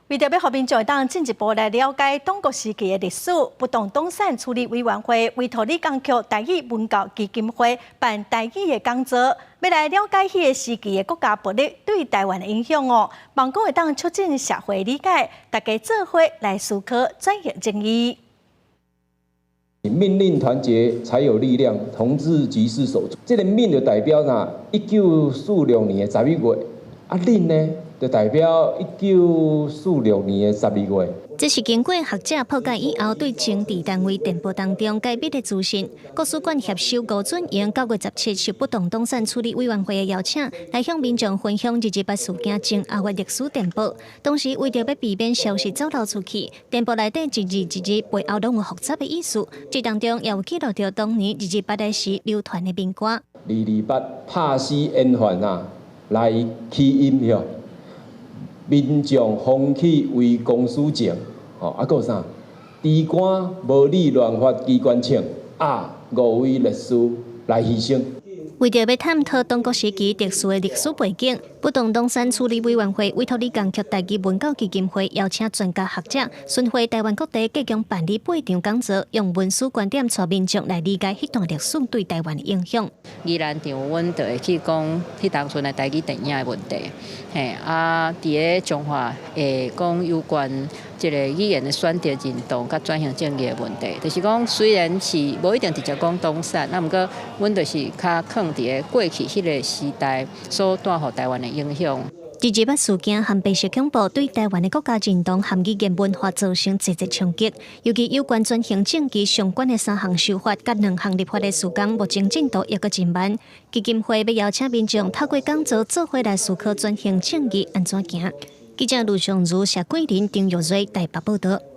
為著欲予民眾會當進一步來了解黨國時期的歷史，不動黨產處理委員會委託李江敖台語文教基金會辦台語的講座，欲來了解彼個時期的國家暴力對台灣的影響哦，望講會當促進社會理解，大家做伙來思考轉型正義。命令團結才有力量，同志即是手足。這個命就代表啥？1946年的11月，啊，令呢？就代表1946年的12月。這是經過學者破解以後，對政治單位電報當中解密的資訊。國史館協受吳准榮9月17受不動黨產處理委員會的邀請，來向民眾分享二二八事件前後的歷史電報。當時為著欲避免消息走漏出去，電報內底一字一字背後攏有複雜的意思。這當中也有記錄著當年二二八的時流傳的民歌。二二八拍死煙犯啊，來起因吼。民眾風起為公司情，吼啊，閣有啥？豬肝無理亂發機關槍，啊，五位烈士來犧牲。為著欲探討黨國時期特殊的歷史背景，不動黨產處理委員會委託李江敖台語文教基金會邀請專家學者，巡迴台灣各地，計共辦理八場講座，用文史觀點帶民眾來理解彼段歷史對台灣的影響。宜蘭場阮就會去講彼當陣的台語電影的問題，嘿啊，佇咧彰化會講有關這個語言的選擇認同佮轉型正義的問題，就是講雖然是無一定直接講黨產，啊，毋過阮就是較囥佇咧過去彼個時代所帶予台灣的影響。二二八事件和白色恐怖對台灣的國家認同和語言文化造成濟濟衝擊，尤其有關轉型正義相關的三項修法佮兩項立法的時工，目前進度猶閣真慢。基金會欲邀請民眾透過講座做伙來思考轉型正義按怎行。記者盧尚如、謝桂林、丁玉瑞台北報導。